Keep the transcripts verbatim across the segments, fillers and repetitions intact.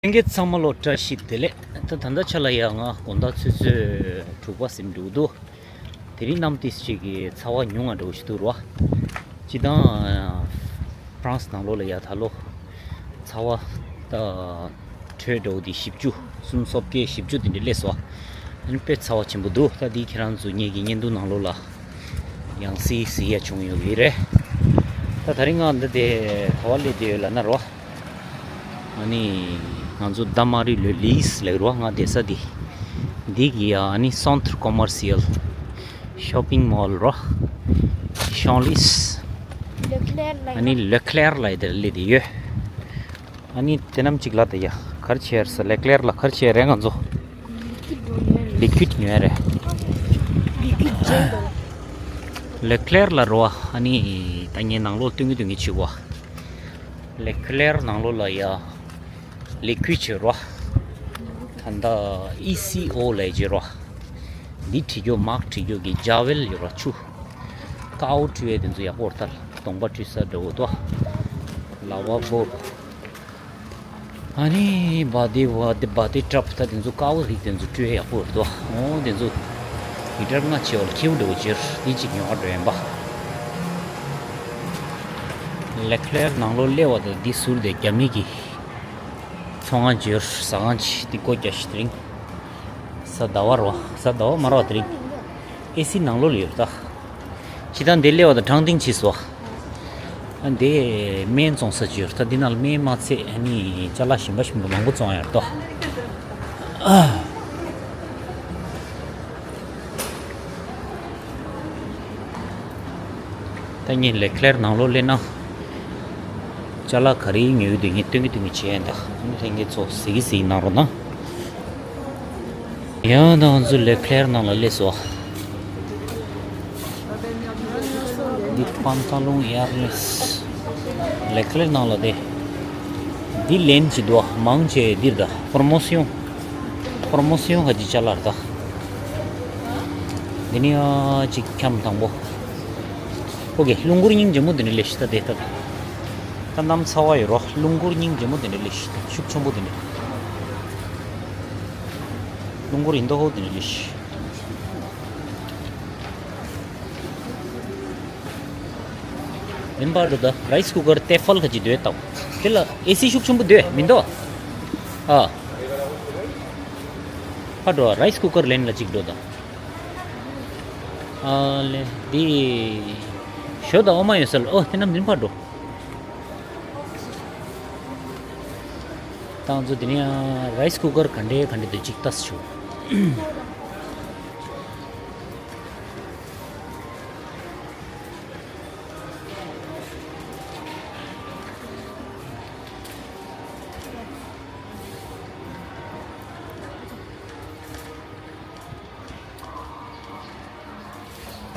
ལྷན་རྒྱས་ཚང་མ་ལོ་བཀྲ་ཤིས་བདེ་ལེགས། ད་ད་ལྟ་ཆ་ལ་ཡ་ང་དགོང་དག་ཆུ་ཚོད་དྲུག་པ་ཟིན་འགྲོ་འདུག་དེ་རིང་གནམ་ཏིས་ཅིག་གི་ཚ་བ་ཉུང་ང་འགྲོ་ཞིག་འདུག་རོ། སྤྱི་དང་ཧྥ་རན་སི་ནང་ལོགས་ལ་ཡ་ད་ལོ་ཚ་བ་ད་དྲོད་འགྲོ་འདི་བཞི་བཅུ་གསུམ་སོ་བརྒྱད་བཞི་བཅུ་དེ་འདྲ་སླེབས་སོང་། ཨ་ནི་དཔེ་ཚ་བ་ཆེན་པོ་འདུག་ད་འདི་ཁྱེད་རང་ཚོ་ངེད་ཀྱི་བརྙན་ཐུང་ནང་ལོགས་ལ་ཡང་སི་སི་ཡ་བྱུང་ཡོད་ཀྱི་རེད། ད་ད་རིང་ང་འདི་དེ་ག་བ་སླེབས་བསྡད་ཡོད་ལབ་ན་རོ། ཨ་ནི་ང་ཚོ་ད་མ་རི་ལོ་ལིས་ལབ་རོ། ང་བསྡད་ས་འདི་འདི་གི་ཡ་ཨ་ནི་Centre Commercial Shopping Mall རོ། ཤང་ལིས། ལེ་ཁི་ལེར་ལ་ཨ་ནི་ལེ་ཁི་ལེར་ལ་དེར་སླེབས་བསྡད་ཡོད། ཨ་ནི་དེ་ནམ་ཅིག་ལ་དེ་ཡ་ག་རེ་བྱས་རེད་ཟེར། ལེ་ཁི་ལེར་ལ་ག་རེ་བྱས་རེད། ང་ཚོ་ལི་ཁུད་ཉོས་རེད། ལི་ཁུད་ཇེ་འདུག་ལེ་ཁི་ལེར་ལ་རོ། ཨ་ནི་ད་ངས་ནང་ལོགས་སྟོན་གི་སྟོན་གི་བྱེད་གོ། ལེ་ཁི་ལེར་ནང་ལོགས་ལ་ཡ་ལི་ཁུད་བྱེད་རོ། ད་ལྟ་ཨི་སི་ཨོ་ལབ་བྱེད་རོ། འདི་བྲིས་རྒྱུ་མར་བྲིས་རྒྱུ་གི་ཇ་ཝེལ་ཡོད་རོ། ཆུ་ཀའོ་བཀྲུ་ཡས་དེ་ཚོ་ཡག་པོ་རེད། ད་གདོང་པ་བཀྲུ་ས་འདྲ་བོ་དོ། ལ་བ་བོ། ཨ་ནི་བ་དེ་བ་དེ་བ་དེ་ཊབ་ད་དེ་ཚོ་ཀའོ་རིགས་དེ་ཚོ་བཀྲུ་ཡས་ཡག་པོ་རེད་དོ། འོ་དེ་ཚོ་ལི་ཊར་ལྔ་བྱེད་བ་ལ་ཁེའུ་འདྲ་བོ་བྱེད། འདི་གཅིག་ཉོ་ག་འགྲོ་ཡིན་པ། ལེ་ཁི་ལེར་ནང་ལོགས་སླེབས་པ་དང་འདི་ཟུར་དེ་རྒྱ་མི་གི་ཚོང་ཁང་བྱེད་ཟ་ཁང་ཆེ་འདི་སྒོ་རྒྱག་ཤི། དེ་རིང་གཟའ་ཟླ་བ་རོ། གཟའ་ཟླ་བ་མ་རོ། དེ་རིང་ཨེ་སི་ནང་ལོགས་ལ་ཡོད་ད། ཇི་ལྟར་འདི་སླེབས་པ་དང་དྲང་བདེན་བྱས་སོ། ཨ་འདི་སྨན་བཙོང་ས་ཅིག་ཡོད་ད། འདི་ནང་ལ་སྨན་མ་ཚད་ཨ་ནི་ཅ་ལག་གཞན་པ་གཞན་པ་མང་པོ་བཙོང་ཡ་རེད་དོ། ད་ངས་ལེ་ཁི་ལེར་ནང་ལོགས་སླེབས་ན། ཅ་ལག་ག་རེ་ཉོས་འདུག་ངས་སྟོན་གི་སྟོན་གི་བྱས་ཡིན་ད། ཨ་ནི་ལྷན་རྒྱས་ཚོ་གཟིགས་གི་གཟིགས་གནང་རོགས་གནང་། ཡང་ད་ང་ཚོ་ལེ་ཁི་ལེར་ནང་ལ་སླེབས་སོང་། འདི་པན་ཏ་ལོན་ཨེར་ལེས། ལེ་ཁི་ལེར་ནང་ལ་དེ། འདི་ལེན་བྱེད་འདུག་མང་ཆེ་འདིར་ད། པྲོ་མོ་སི་ཡོན། པྲོ་མོ་སི་ཡོན་ཧ་ཅི་ཅ་ལག་རེད་ད། འདི་ནི་ཨ་ཅིག་འཁྱམ་དང་པོ། ཨོ་ཀེ། རླུང་འཁོར་སྙིང་རྗེ་མོ་དེ་འདྲ་ལས་ཤི་ད་དེ་ད། ད་གནམ་ཚ་བ་ཡོད་རོ། རླུང་འཁོར་སྙིང་རྗེ་མོ་དེ་འདྲ་ལས་ཤི་ད། ཤུགས་ཆེན་པོ་དེ་འདྲ། རླུང་འཁོར་ཡིན་མདོག་ཁ་པོ་དེ་འདྲ་ལས་ཤི། དེ་ཕར་འགྲོ་ད། རའིས་ཀུ་ཀར་ཏེ་ཕལ་ག་ཅིག་འདུག་ལྟ། དེ་ལ་ཨེ་སི་ཤུགས་ཆེན་པོ་འདུག་མི་འདུག་ཨ། ཕར་འགྲོ། རའིས་ཀུ་ཀར་ལེན་ལ་ཅིག་འགྲོ་ད། ཨ་ལེ། འདི་ཞོ་དང་འོ་མ་ཡོད་ས་ལ། ཨོ་དེ་ནམ་འདི་ཕར་འགྲོ། ཏང་ཚོ་དེ་ནས་རའིས་ཀུ་ཀར་ག་འདྲའི་ག་འདྲའི་འདུག་ཅིག་ལྟ་ཞུ།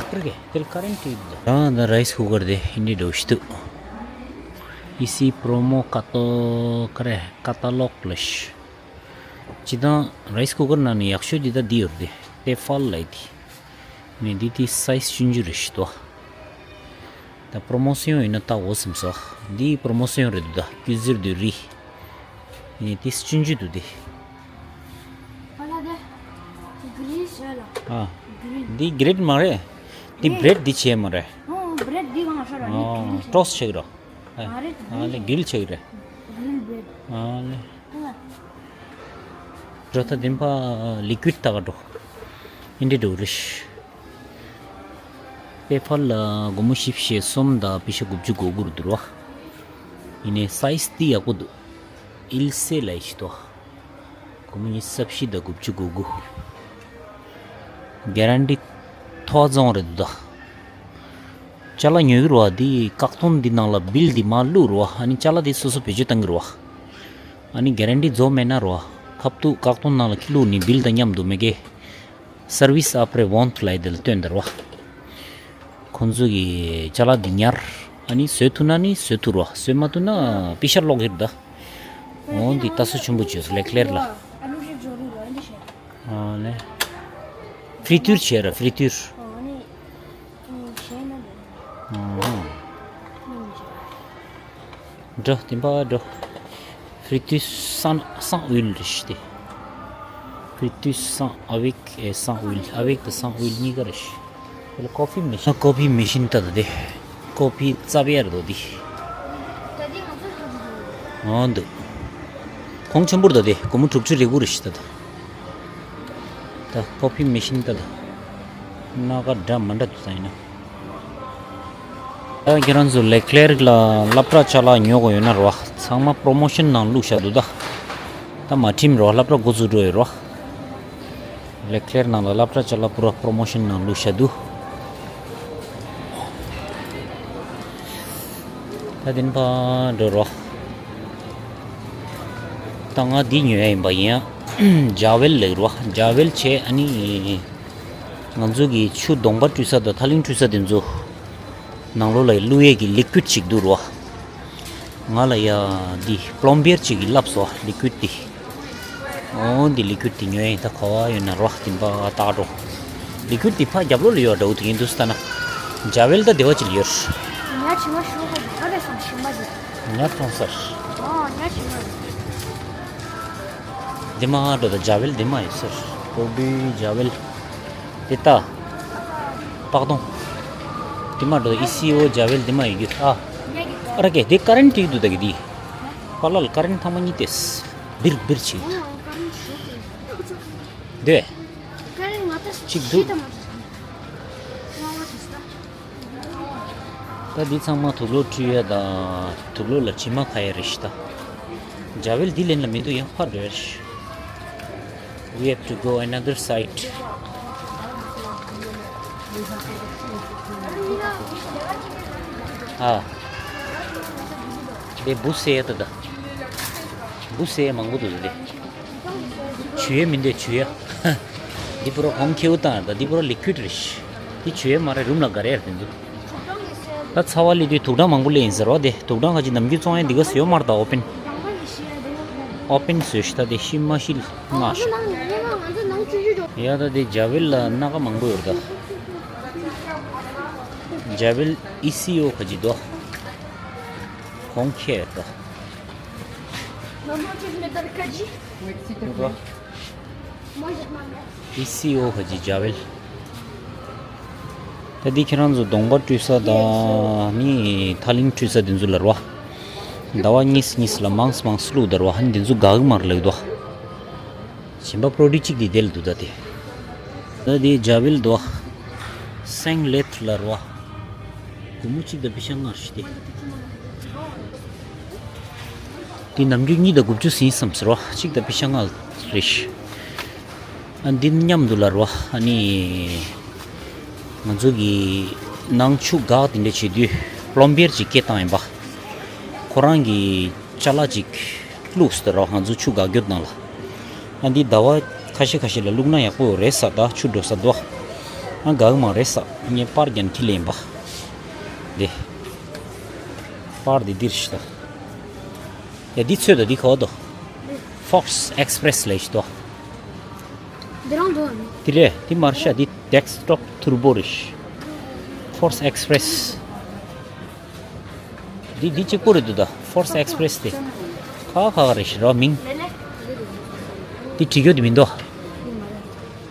ཁིར་གེ་དེར་ཀ་རན་ཊི་ཡོད། རང་ད་རའིས་ཀུ་ཀར་དེ་ཧིན་དི་འགྲོ་ཤི་ཏུ། ཨི་སི་པྲོ་མོ་ཀ་ཏོ་ཀ་རེ་ཀ་ཏ་ལོག་ལ་ཤི། ཅི་དང་རའིས་ཀུ་ཀར་ནང་ནས་ཡག་ཤོས་འདི་ད་འདི་ཡོད་རེད། ཏེ་ཕལ་ལ་ཡི་དེ། ནས་འདི་དེ་སའིས་ཆུང་ཆུང་རེད་ཤི་ཏོ། ད་པྲོ་མོ་སི་ཡོན་ཡིན་ན་ད་འོ་སེམས་སོ། འདི་པྲོ་མོ་སི་ཡོན་རེད་འདུག་ད། ཀུ་ཟེར་དུ་རི། ཡིན་ཏིས་ཆུང་ཆུང་འདུག་དེ། ཨ་ལ་དེ། གི་རིལ་བྱས་ལ། ཨ། གི་རིལ། འདི་གི་རིལ་མ་རེད། འདི་ཨེ། བྲེད་འདི་བྱས་མ་རེད། ཨོ་བྲེད་འདི་གང་ཤར་ར་ནི། ཨ་གི་རིལ་བྱས། ཊོས་ཊི་བྱས་ར། ཨ། མ་རེད། ཨ་ལེ་གི་རིལ་བྱས་རེད། གི་རིལ་བྲེད། ཨ་ལེ། ཨ། འགྲོ་ད་དེ་ཕར་ལི་ཀུད་ལྟ་ག་འགྲོ། ཨིན་འདྲེ་འགྲོ་རེད། པེ་ཕལ་ལ་སྒོར་མོ་བཞི་བཅུ་ཞེ་གསུམ་དང་པེ་ཤ་དགུ་བཅུ་གོ་དགུ་རུ་འདུག་རོ། ཡིན་ནའི་སའིས་འདི་ཡག་པོ་འདུག་ཨིལ་སེ་ལ་ཡི་ཤི་ཏོ། སྒོར་མོ་ཉི་ཤུ་རྩ་བཞི་དང་དགུ་བཅུ་གོ་དགུ། གེ་རན་ཊི་ཐོ་བ་རྫོང་རེད་འདུག་ད། ཅ་ལག་ཉོ་གི་རེད་བ། འདི་བཀག་སྡོམ་འདི་ནང་ལ་བིལ་འདི་མར་བླུགས་རེད་བ། ཨ་ནི་ཅ་ལག་འདི་སོ་སོ་བེད་སྤྱོད་གཏང་གི་རེད་བ། ཨ་ནི་གེ་རན་ཊི་རྫོགས་མེད་ན་རེད་བ། ཁ་ཐུག་བཀག་སྡོམ་ནང་ལ་ཁྱི་བླུགས་ནི་བིལ་དང་མཉམ་དུ་མེད་ཀི། སར་ཝིས་ཨ་པྲེ་ཝོན་ཐི་ལབ་ཡ་དེ་ལ་སྟོན་དར་བ། ཁོང་ཚོ་གི་ཅ་ལག་འདི་ཉར། ཨ་ནི་བཟོས་ཐུབ་ན་ནི་བཟོས་ཐུབ་རོ། བཟོས་མ་ཐུབ་ན་པེ་ཤ་སློག་གི་རེད་ད། འོ་འདི་ལྟ་ས་ཆེན་པོ་བྱོས་ལེ་ཁི་ལེར་ལ། ཨ་ལེ། ཕྲི་ཏུར་བྱས་ར་ཕྲི་ཏུར། འགྲོ་དེ་འབའ་འགྲོ། Pritus sans, sans huile རེད་ཤག་དེ། Pritus sans, avec, ཨེ། Sans huile, avec དང་sans huile གཉིས་ཀ་རེད་ཤག་དེ་ལ་ཀོ་ཕི་མེ་ཤིན། ཀོ་ཕི་མེ་ཤིན་ལྟ་དང་དེ། ཀོ་ཕི་རྩ་བའི་རེད་དོ་དེ། འོ་འདུག་གོང་ཆེན་པོར་དོ་དེ། སྒོར་མོ་དྲུག་ཅུ་རེ་དགུ་རེད་ཤག་ད་དོ། ད་ཀོ་ཕི་མེ་ཤིན་ལྟ་དང་། སྣ་ཁ་འདྲ་མི་འདྲ་འདུག་ད་ཡིན་ན། ད་ཁྱེད་རང་ཚོ་ལེ་ཀླེར་ལ་སློབ་གྲྭ་ཅ་ལག་ཉོ་དགོས་ཡོད་ན་རོ། ཚང་མ་པྲོ་མོ་ཤོན་ནང་བླུགས་བཞག་འདུག་ད། ད་མ་ཁྲིམས་རོ། སློབ་གྲྭ་འགོ་བཙུགས་འགྲོ་ཡོད་རོ། ལེ་ཀླེར་ནང་ལ་སློབ་གྲྭ་ཅ་ལག་པུ་ར་པྲོ་མོ་ཤོན་ནང་བླུགས་བཞག་འདུག་ད་དེ་ནས་ཕར་འགྲོ་རོ། ད་ང་འདི་ཉོ་ཡ་ཡིན་པ་ཡིན་ཡ། ཇ་ཝེལ་ལེགས་རོ། ཇ་ཝེལ་བྱས། ཨ་ནི་ང་ཚོ་གི་ཆུ་གདོང་པ་བཀྲུ་ས་དང་ཐག་རིང་བཀྲུ་ས་དེ་ཚོ་ནང་ལོགས་ལ་བླུག་ཡས་ཀྱི་ལི་ཀུ་ཡིད་ཅིག་འདུག་རོ། ང་ལ་ཡ་འདི་པློམ་བེར་ཅིག་གིས་བསླབས་སོང་། ལི་ཀུ་ཡིད་དེ། འོ་འདི་ལི་ཀུ་ཡིད་དེ་ཉོ་ཡ་ཡིན། ད་ག་བ་ཡོད་ན་རོ། དེ་འབའ་བལྟ་འགྲོ། ལི་ཀུ་ཡིད་དེ་ཕར་རྒྱབ་ལོགས་ལ་ཡོད་འདྲ་བོ་དེ་ཡིན་འདུག་ཟེར་ལྟ་ན། ཇ་ཝེལ་ད་དེ་བ་ཅིག་ལ་ཡོད། ཉ་ཆེན་མོ་ཞིག་ཁ་ཅིག་ཨ་རེ་སམ་ཞིམ་པ་ཅིག་ཉ་གྲོང་གསར། ཨོ་ཉ་ཆེན་མོ། འདི་མ་འགྲོ་ད། ཇ་ཝེལ་འདི་མ་ཡོད་ཟེར། ཀོ་བི་ཇ་ཝེལ། འདི་ལྟ། པག་དོང་། འདི་མ་འགྲོ་ད། ཨི་སི་ཨོ་ཇ་ཝེལ་འདི་མ་ཡོད་རྒྱུ་ཨ། ཨ་ར་ཀེ་འདི་ཀ་རན་བྲིས་འདུག་ད་གི་འདི། པཱ་ལགས་ཀ་རན་ཐང་མ་གཉིས་ཏེས། འབིར་འབིར་བྱེད་འདུག་འདི། གཅིག་འདུག་ད་འདི་ཚང་མ་དུག་ལོག་འཁྲུད་ཡ་དང་དུག་ལོག་ལ་དྲི་མ་ཁ་ཡ་རེད་ཤག་ད། ཇ་ཝེལ་འདི་ལེན་ལ་མི་འདུག་ཡང་ཕར་འགྲོ་ཡ་རེད། We have to go another side. ཨ། དེ་འབུ་བསད་ཡ་ད་ད། འབུ་བསད་ཡ་མང་པོ་འདུག་ད་དེ། བྱུག་ཡས་མི་འདུག་བྱུག་ཡས། འདི་པུ་ར་གོང་ཁེའུ་བཏང་ད། འདི་པུ་ར་ལི་ཀུ་ཡིད་རེད། འདི་བྱུག་ཡས་མ་རེད། རུམ་ལ་སྒར་ཡས་རེད་འདུག་ད་ཚ་བ་སླེབས་དུས་དུག་སྦྲང་མང་པོ་སླེབས་ཡིན་ཟེར་བ། དེ་དུག་སྦྲང་ཁ་ཅིག་ནམ་རྒྱུན་བཙོང་ཡས་འདི་ག་ཟེར་ཡོད་མ་རེད་ད། ཨོ་པན། ཨོ་པན་བཟོས་ཤག་ད་དེ་ཤི་མ་ཤི་ལྔ་ཤག་ཡ་ད་དེ་ཇ་ཝེལ་ལ་སྣ་ཁ་མང་པོ་ཡོད་རེད་ད། ཇ་ཝེལ་ཨི་སི་ཨོ་ཁ་ཅིག་འདུག་གོང་ཁེ་ད། ཨི་སི་ཨོ་ཁ་ཅིག་ཇ་ཝེལ། ད་འདི་ཁྱེད་རང་ཚོ་གདོང་པ་བཀྲུ་ས་དང་ནི་ཐག་རིང་བཀྲུ་ས་དེ་ཚོ་ལ་རོ། ཟླ་བ་གཉིས་གཉིས་ལ་མང་མང་བླུགས་ད་རོ། ཨ་ནི་དེ་ཚོ་འགག་མར་ལེགས་དོ། གཞན་པ་པྲོ་ཌུ་ཊི་གཅིག་དེ་དེ་ལ་འདུག་ད་དེ། ད་དེ་ཇ་ཝེལ་དོ། སེང་ལེད་ལ་རོ། སྒོར་མོ་གཅིག་དང་པི་ཤ་ལྔ་རེད་དེ། དེ་ནམ་རྒྱུན་གཉིས་དང་དགུ་བཅུ་ཟིན་བསམ་ཟེར་བ། གཅིག་དང་པི་ཤ་ལྔ་རེད། ཨ་འདི་མཉམ་དུ་ལ་རོ། ཨ་ནི་ང་ཚོ་གི་ནང་ཆུ་འགག་དེ་འདྲ་བྱེད་དུས་པློམ་བེར་ཅིག་སྐད་བཏང་ཡིན་པ། ཁོ་རང་གི་ཅ་ལག་ཅིག་བླུགས་སུ་རོ། ང་ཚོ་ཆུ་འགག་རྒྱུ་ནང་ལ། ཨ་འདི་ཟླ་བ་ཁ་ཤས་ཁ་ཤས་ལ་བླུགས་ན་ཡག་པོ་རེད་ས། ད་ཆུ་འགྲོ་ས་དོ། ཨ་འགག་མ་རེད་ས། ངས་པར་རྒྱན་ཁྱི་ལེན་པ། དེ། པར་འདི་འདིར་ཤི་ད། ཡ་འདི་ཚོད་ད་འདི་ག་བ་དོ། Force Express ལས་ཤི་དོ། འདི་རང་དོ། འདི་རེད། འདི་མར་ཤ་འདི་ཌེ་སི་ཊོབ་ཐུར་བོ་རེད། Force Express། འདི་འདི་གཅིག་པོ་རེད་འདུག་ད། Force Express དེ། ཁ་ཁ་ཁ་རེད་ཤི་རོ་མིང་། འདི་བྲིས་རྒྱུ་དེ་མི་འདུག་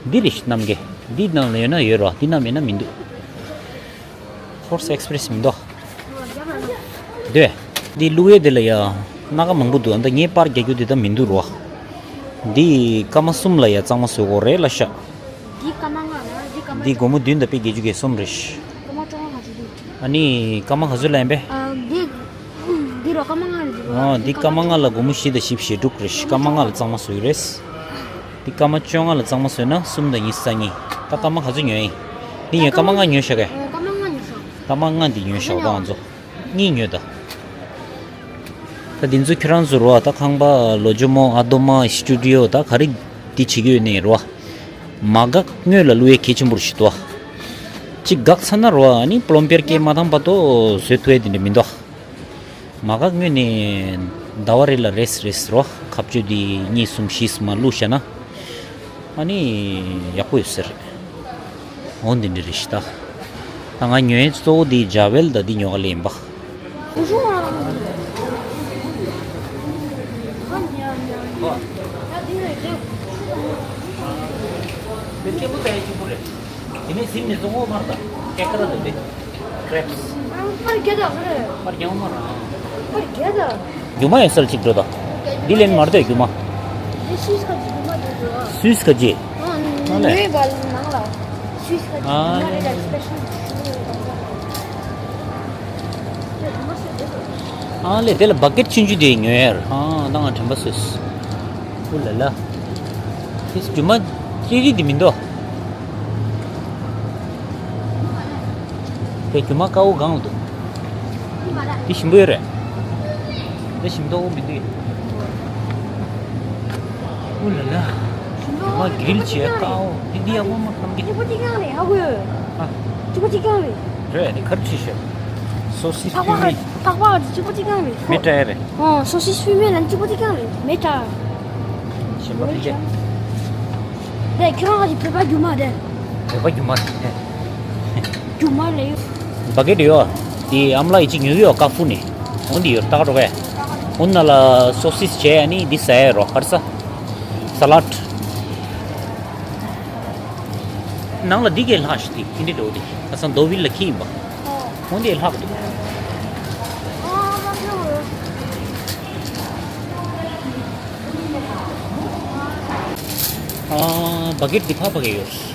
འདི་རེད་ཤི་རྣམ་རྒྱལ། འདི་ནང་ལ་ཡོད་ན་ཡོད་རོ། འདི་ནང་མེད་ན་མི་འདུག Force Express མི་འདུག་འདི། འདི་བླུག་ཡས་དེ་ལ་ཡ། སྣ་ཁ་མང་པོ་འདུག་ཨ་ད་ངས་པར་རྒྱག་རྒྱུ་དེ་ད་མི་འདུག་རོ། འདི་སྐར་མ་གསུམ་ལ་ཡ་གཙང་མ་བཟོ་དགོས་རེད་ལ་ཤག་འདི་སྐར་མ་ལྔ་ལ། འདི་སྐར་མ། འདི་སྒོར་མོ་བདུན་དང་པའི་བརྒྱད་ཅུ་གྱ་གསུམ་རེད། སྐར་མ་བཅོ་ལྔ་ང་ཚོ་འདི། ཨ་ནི་སྐར་མ་ག་ཚོད་ལ་ཡིན་པས། ཨ་འདི། འདི་རོ་སྐར་མ་ལྔ་རེད་འདུག་ཨ་འདི་སྐར་མ་ལྔ་ལ་སྒོར་མོ་བཞི་དང་བཞི་བཅུ་ཞེ་དྲུག་རེད། སྐར་མ་ལྔ་ལ་གཙང་མ་བཟོ་གི་རེད། འདི་སྐར་མ་བཅོ་ལྔ་ལ་གཙང་མ་བཟོས་ན་གསུམ་དང་གཉིས་རྩ་གཉིས། ད་སྐར་མ་ག་ཚོད་ཉོས་ཡིན། འདི་ཉོས་སྐར་མ་ལྔ་ཉོས་ཤག་གས། སྐར་མ་ལྔ་ཉོས་ཤག་སྐར་མ་ལྔ་འདི་ཉོས་ཤག་ད་ང་ཚོ། གཉིས་ཉོས་ད། ད་འདི་ཚོ་ཁྱོད་རང་ཚོ་རོ། ད་ཁང་པ་ལོ་ཇོ་མོ་ཨ་དོ་མ་སི་ཊུ་ཌི་ཡོ་ད་ག་རེ་འདི་བྱེད་ཀྱི་ཡོད་ནའི་རོ། མ་འགག་སྔོན་ལ་བླུག་ཡས་གལ་ཆེན་པོ་རེད་ཤི་དོ། གཅིག་འགག་ཚར་ན་རོ། ཨ་ནི་པློམ་བེར་སྐད་མ་བཏང་བར་དུ་བཟོ་ཐུབ་ཡས་དེ་འདྲ་མི་འདུག་མ་འགག་སྔོན་ནས་ཟླ་བ་རེ་ལ་རེས་རེས་རོ། ཁ་གཅོད་འདི་གཉིས་གསུམ་བཞི་གསུམ་མ་བླུགས་བཞག་ན། ཨ་ནི་ཡག་པོ་ཡོད་ས་རེད། འོ་འདི་འདྲ་རེད་ཤི་ད། ད་ང་ཉོས་གཙོ་བོ་འདི་ཇ་ཝེལ་ད་འདི་ཉོ་ག་ལེན་པ། དེ་སྐྱེ་བོ་དེ་སྐྱེ་བོ་རེད། དེ་ནས་ཟིན་ནས་བཙོང་འོ་མར་དང་ཀེ་ཀ་ར་དེ་དེ། ཀྲེབ་སི། པར་རྒྱག་དང་རེད། པར་རྒྱག་མ་རང་། པར་རྒྱག་དང་། རྒྱུ་མ་ཡོད་སལ་ཅིག་འགྲོ་དང་། འདི་ལེན་མར་དོ་རྒྱུ་མ། འདི་སུས་ཁ་ཅིག་རྒྱུ་མ་དེ་འགྲོ་ཨ། སུས་ཁ་ཅིག་ཨ་ནི་ནང་ལ། སུས་ཁ་ཅིག་ཨ་རྒྱུ་མ་རེད་ལ་སི་པེ་ཤལ་ཞུ་ཨ་ལེ། དེ་ལ་བ་ཀེད་ཆུང་ཆུང་དེ་ཉོས་ཡར་ཨ་ད་ང་དྲན་པ་སོས། ཨུ་ལ་ལ། དེ་རྒྱུ་མ་ཅི་རིགས་དེ་མི་འདུག་དེ་རྒྱུ་མ་དཀར་པོ་གང་ལ་འདུག་དེ་ཞིམ་པོ་ཡོད་རེད། དེ་ཞིམ་མདོག་པོ་མི་འདུག་ཨུ་ལ་ལ། རྒྱུ་མ་གིལ་བྱས་དཀར་པོ་འདི་འདི་ཡག་པོ་མ་གང་གི་གཅིག་པོ་གཅིག་རྐྱང་རེད་ཧ་གོ་ཡོད། ཨ། གཅིག་པོ་གཅིག་རྐྱང་རེད། རེད་དེ་གར་ཁྲིད་ཤོག་སོ་སིས་ཕག་པ་ཕུལ་མི། ཕག་པ་གཅིག་པོ་གཅིག་རྐྱང་རེད། མེ་ཏྲ་རེད། ཨོ་སོ་སིས་ཕུལ་མི་ལ་གཅིག་པོ་གཅིག་རྐྱང་རེད་མེ་ཏྲ། ཞིམ་པོ་ཕུལ་ཆེ། དེ་ཁྱོད་རང་གི་བོད་པ་རྒྱུ་མ་དེ། བོད་པ་རྒྱུ་མ་རེད། རྒྱུ་མ་ལས་ཡོད། བ་ཀེད་ཡོད། དེ་ཨམ་ལགས་ཡིན་གཅིག་ཉོ་གི་ཡོད་ཀ་ཧྥུ་ནས། འོ་འདི་ཡོད་ལྟ་ག་འགྲོ་གས། འོ་ན་ལ་སོ་སིས་བྱས་ཨ་ནི་འདི་ཟ་ཡ་རོ་ཧར་ས། ས་ལད། ནང་ལ་འདི་གས་ལྷག་ཤི་དེ་ཁྱི་འདྲེ་འགྲོ་དེ་ཁ་སང་རྡོ་བིལ་ལ་ཁྱི་ཡིན་པ། འོ་འདི་ལྷག་འདུག་ཨ་བ་ཀེད་འདི་ཕ་བ་ཀེད་ཡོད།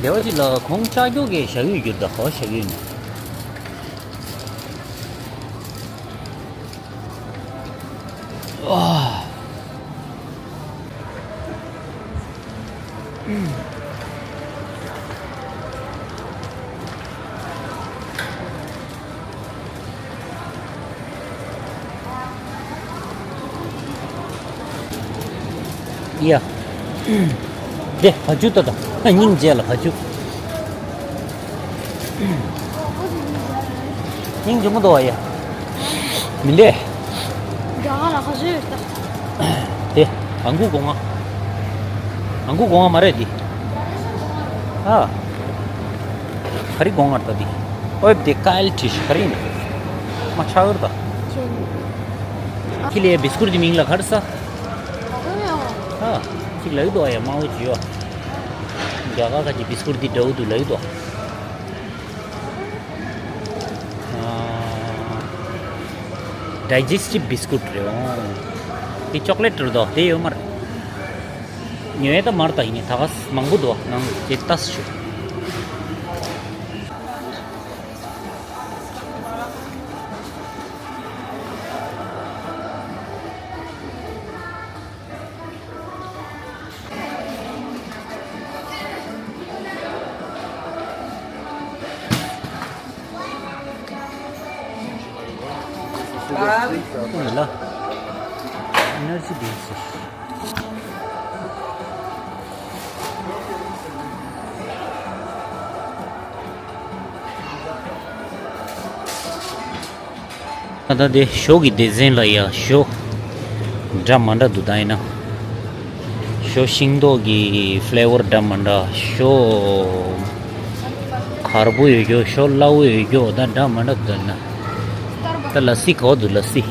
སྡེ་བ་ཅིག་ལ་ཁོང་ལྕགས་ཀྱོག་གི་ཞྭ་ཡོད་གྱུར་ད་ཧོ་ཞྭ་ཡོད་ནི། ཨ། ཡ། དེ་བ་ཕྱུགས་ལྟ་དང་སྙིང་རྗེ་ལ་བ་ཕྱུགས། སྙིང་རྗེ་མོ་འདུག་བ་ཡ། མི་འདེ། རྒྱ་གར་ལ་ཁ་བཟོས་ཡོད་ད། དེ་ཨང་ཀུ་སྒོ་ང་། ཨང་ཀུ་སྒོ་ང་མ་རེད་འདི། ཨ། ག་རེ་སྒོ་ང་ད་འདི། ཨོ་དེ་ཀལ་ཁྲིས་ག་རེ་ཡིན། མ་ཆག་གི་རེད་ད། ཁྱི་ལས་བི་སི་ཀུར་འདི་མིང་ལ་ག་རེ་ཟ། ཨ། གཅིག་ལབ་ཀྱི་འདུག་ཡ་དམར་པོ་ཅིག་ཡོད། རྒྱ་གར་ཁ་ཅིག་བི་སི་ཀུར་འདི་འདྲ་བོ་འདུག་ལབ་ཀྱི་འདུག་ཌའི་ཇེ་སི་ཊིབ་བི་སི་ཀུར་རེད་འོང་། དེ་ཅོག་ལེ་ཊི་རེད་དོ། དེ་ཡོད་མ་རེད། ཉོས་ད་མར་ད་ཡིན་ད་ག་མང་པོ་འདུག་ནང་དེ་ལྟ་ཞུ། ཨོ་ལ་ལ། ཨེ་ནར་ཇི་ཌི་རིང་ཀི་ཟེར། ད་ལྟ་དེ་ཞོ་གི་སྡེ་ཚན་ལ་ཡ་ཞོ་འདྲ་མ་འདྲ་འདུག་ད་ཡིན་ན་ཞོ་ཤིང་ཏོག་གི་ཕི་ལེ་ཝར་འདྲ་མ་འདྲ། ཞོ་གར་པོ་ཡོད་རྒྱུ། ཞོ་སླ་བོ་ཡོད་རྒྱུ། ད་འདྲ་མ་འདྲ་འདུག་ད་ཡིན་ན། ད་ལ་སི་ག་པར་འདུག་ལ་སི།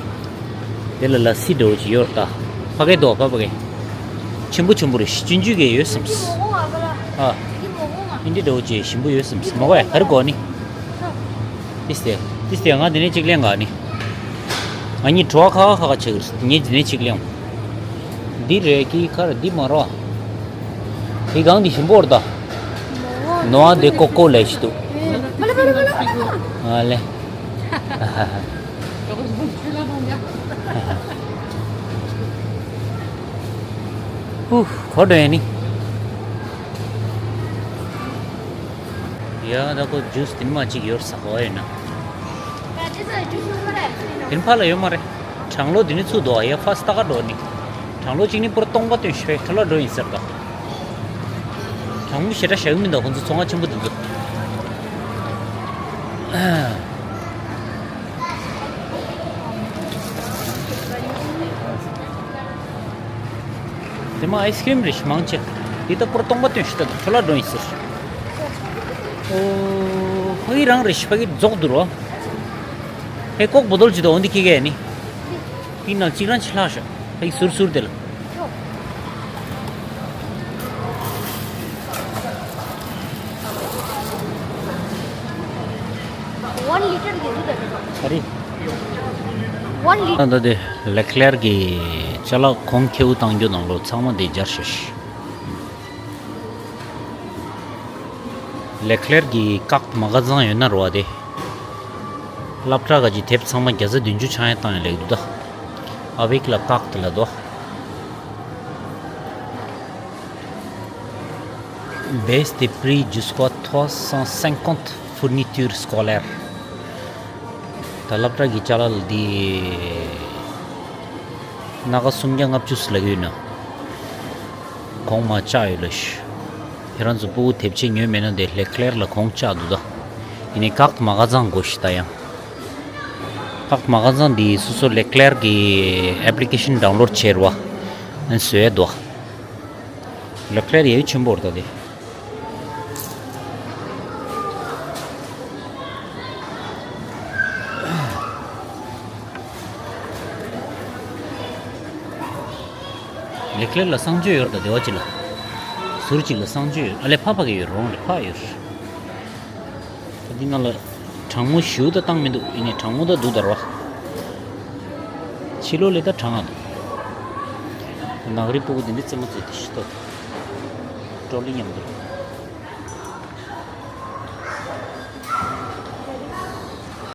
དེ་ལ་ལ་སི་འདྲ་བོ་ཅིག་ཡོད་རེད་ད། ཕ་གི་འདུག་ཕ་ཕ་གི། ཆེན་པོ་ཆེན་པོ་རེད། ཆུང་ཆུང་གི་ཡོད་བསམས། ཨ། ཨིན་དྲི་འདྲ་བོ་ཅིག་ཞིམ་པོ་ཡོད་བསམས། མོ་ག་ཡ་ག་རེ་དགོས་ནི། ཏིས་ཏེ། ཏིས་ཏེ་ང་དེ་ནས་གཅིག་ལེན་ག་ནི། ང་གཉིས་བྲོ་བ་ཁ་ཁ་ཁ་ཁ་བྱེད་ཀྱི་རེད། ངས་དེ་ནས་གཅིག་ལེན། འདི་རེད་ཀི་ཁ་རེད་འདི་མ་རོ། འདི་གང་འདི་ཞིམ་པོ་རེད་ད། ནོ་ཨ་དེ་ཀོ་ཀོ་ལས་ཤི་འདུག་ཨ་ལེ། ཧུ། གོ་འགྲོ་ནི། ཡ་ད་ཁོ་ཇུས་དེ་མ་གཅིག་ཡོད་ས་གོ་ཡོད་ན། དེ་ཕ་ལ་ཡོད་མ་རེད། གྲང་ལོ་དེ་ནི་ཚུགས་འདུག་ཡ་ཕ་སྟ་ག་འགྲོ་ནི། གྲང་ལོ་གཅིག་ནི་པུར་སྟོང་པ་སྟོན་ཤེས་ཁྲ་ལ་འགྲོ་ཡིན་ཟེར་ད། གྲང་མོ་ཞེ་དྲག་བཞག་གི་མི་འདུག་ཁོང་ཚོ་ཚོང་ཁང་ཆེན་པོ་འདུག་འདུག་དེ་མ་ཨའི་སི་ཀི་རིམ་རེ་ཞིག་མང་ཆེ། དེ་ལྟ་བུར་སྟོང་པ་སྟོན་ཞིག་ལྟ་འདུག་ཁྲོ་ལ་འགྲོ་ཡིན་ཟེར། ཨོ། ཕ་གི་རང་རེད་ཤི། ཕ་གི་རྫོགས་འདུག་རོ། ཧེ་ཀོག་བོ་དོལ་ཅི་དོ་འོན་ཏེ་ཁྱི་གས་ནི། དེ་ནང་གཅིག་རང་ཆ་ལྷག་ཤག་ཕ་གི་ཟུར་ཟུར་དེ་ལ། One liter གི་འདུག་ད། ཨ་རི། One liter། ད་ལྟ་དེ་ལེ་ཁི་ལེར་གི་ཅ་ལག་གོང་ཁེའུ་བཏང་རྒྱུ་ནང་ལོ་ཚང་མ་དེ་སྦྱར་ཤག་ལེ་ཁི་ལེར་གྱི་ཀག་མ་ག་ཚང་ཡོད་ན་རོ་བ་དེ། སློབ་གྲྭ་ག་གི་དེབ་ཚང་མ་བརྒྱ་ཆ་བདུན་ཅུ་ཆང་ཡང་བཏང་ཡང་ལེགས་འདུག་ད། Avec la carte là-dedans. Baisse des prix jusqu'à trois cent cinquante fournitures scolaires. ད་སློབ་གྲྭ་གི་ཅ་ལག་ལ་འདི་སྣ་ཁ་སུམ་བརྒྱ་ལྔ་བཅུ་ལ་ཡོད་ན། གོང་མ་བཅག་ཡོད་ལ་ཤི། ཁྱེད་རང་ཚོ་སྤུ་གུ་དེབ་ཆས་ཉོས་མེད་ན་དེ་ལེ་ཁི་ལེར་ལ་གོང་བཅག་འདུག་ད། ཡིན་ནའི་ཀག་མ་ག་ཚང་དགོས་ཤི་ད་ཡང་། ཀག་མ་ག་ཚང་འདི་སོ་སོ་ལེ་ཁི་ལེར་གི་ཨེབ་ལི་ཁེ་ཤན་ཌའུན་ལོཌ་བྱེད་རོགས། ཨན་བཟོས་འདུག་ལེ་ཁི་ལེར་ཡེ་ཆེན་པོ་རེད་ད་དེ། ལེ་ཁི་ལེར་ལ་གསང་སྤྱོད་ཡོད་རེད་ད། སྡེ་བ་གཅིག་ལ། ཟུར་གཅིག་ལ་གསང་སྤྱོད་ཡོད། ཨ་ལེ་ཕ་ཕ་གི་ཡོད་རོང་རེད། ཕ་ཡོད་རེད། ད་འདི་ནང་ལ་གྲང་མོ་ཞུ་ད་བཏང་མི་འདུག་ཡིན་ནའི་གྲང་མོ་ད་འདུག་ད་རོ། ཕྱི་ལོགས་ལས་ད་གྲང་ང་འདུག་ནག་རི་སྤུ་གུ་འདི་འདྲའི་རྩེད་མོ་རྩེ་དེ་ཤི་ཏོ། ཀྲོ་ལི་མཉམ་དུ།